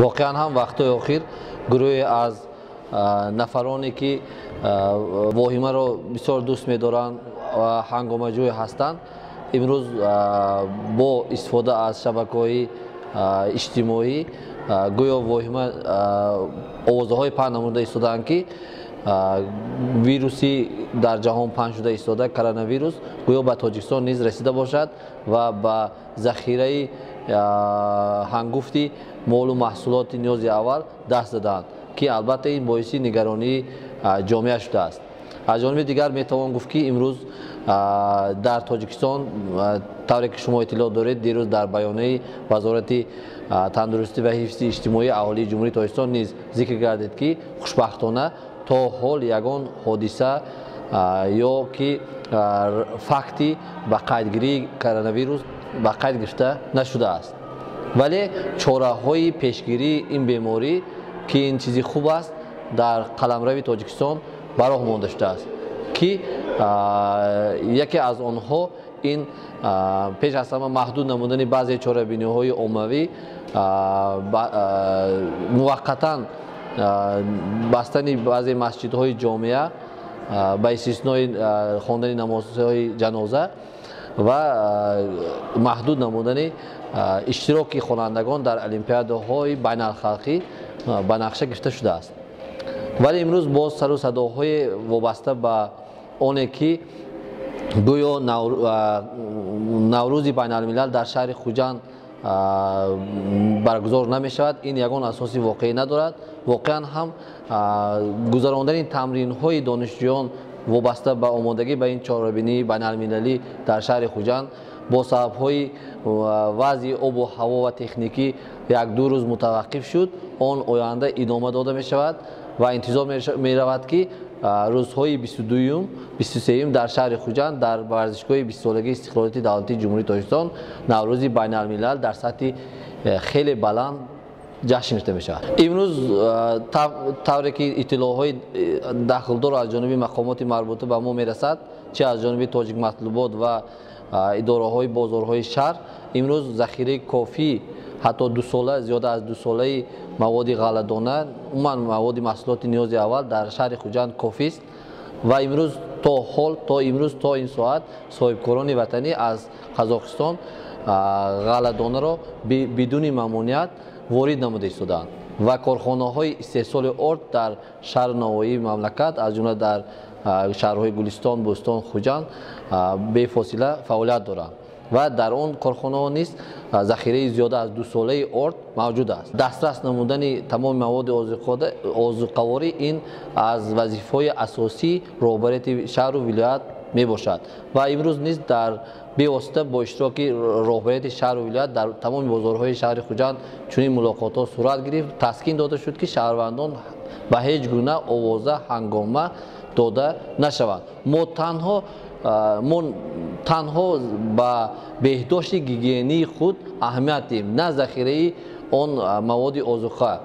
Воқеан ҳам вақтҳои охир гурӯҳе аз нафароне, ки воҳимаро бисёр дӯст медоранд ва ҳангомаҷӯй ҳастанд, имрӯз бо истифода аз шабакаҳои иҷтимоӣ гӯё воҳима овозаҳои паҳн намуда истодаанд, ки вируси дар ҷаҳон паҳн шуда истода, коронавирус, гӯё ба Тоҷикистон низ расида бошад ва ба захираи ҳангуфти молу маҳсулоти ниёзи аввал даст задаанд, ки албатта ин боиси нигаронии ҷомеа шудааст. Аз ҷониби дигар метавон гуфт, ки имрӯз дар Тоҷикистон, тавре ки шумо иттилоъ доред, дирӯз дар баёнияи Вазорати тандурустӣ ва ҳифзи иҷтимоии аҳолии Ҷумҳурии Тоҷикистон низ зикр гардид, ки хушбахтона то ҳол ягон ҳодиса ё ки факти ба қайдгирии коронавирус ба қайд гирифта нашудааст. Вале чораҳои пешгирии ин беморӣ, ки ин чизи хуб аст, дар қаламрави Тоҷикистон ба роҳ монда шудааст, ки яке аз онҳо ин пеш аз ҳама маҳдуд намудани баъзе чорабиниҳои оммавӣ, муваққатан бастани баъзе масҷидҳои ҷомеа ба истиснои хондани намозҳои ҷаноза ва маҳдуд намудани иштироки хонандагон дар олимпиадаҳои байналхалқӣ ба нақша гирифта шудааст. Вале имрӯз боз сару садоҳое вобаста ба оне, ки гӯё Наврӯзи байналмилал дар шаҳри Хуҷанд баргузор намешавад, ин ягон асоси воқеӣ надорад. Воқеан ҳам гузарондани тамринҳои донишҷӯён вобаста ба омодагӣ ба ин чорабинии байналмилалӣ дар шаҳри Хуҷанд бо сабабҳои вазъи обу ҳаво ва техникӣ як-ду рӯз мутаваққиф шуд. Он оянда идома дода мешавад ва интизор меравад, ки рӯзҳои 22-юм, 23-юм дар шаҳри Хуҷанд дар варзишгоҳи 20-солагии истиқлолияти давлатии Ҷумҳурии Тоҷикистон Наврӯзи байналмилал дар сатҳи хеле баланд ҷашн гирифта мешавад. Имрӯз, тавре ки иттилоъҳои дахлдор аз ҷониби мақомоти марбута ба мо мерасад, чи аз ҷониби Тоҷикматлубот ва идораҳои бозорҳои шаҳр, имрӯз захираи кофӣ, ҳатто дусола, зиёда аз дусолаи маводи ғалладона, умуман маводи маҳсулоти ниёзи аввал дар шаҳри Хуҷанд кофист ва имрӯз то ҳол, то имрӯз, то ин соат соҳибкорони ватанӣ аз Қазоқистон ғалладонаро бидуни мамоният ворид намуда истодаанд ва корхонаҳои истеҳсоли орд дар шаҳру навоҳии мамлакат, аз ҷумла дар шаҳрҳои Гулистон, Бӯстон, Хуҷанд бефосила фаъолият доранд ва дар он корхонаҳо низ захираи зиёда аз дусолаи орд мавҷуд аст. Дастрас намудани тамоми маводи озуқаворӣ ин аз вазифаҳои асосии роҳбарияти шаҳру вилоят мебошад ва имрӯз низ дар бевосита бо иштироки роҳбарияти шаҳру вилоят дар тамоми бозорҳои шаҳри Хуҷанд чунин мулоқотҳо сурат гирифт. Таскин дода шуд, ки шаҳрвандон ба ҳеҷ гуна овоза ҳангома дода нашаванд. Мо танҳо ба беҳдошти гигиении худ аҳамият диҳем, на захираи он маводи озуқа.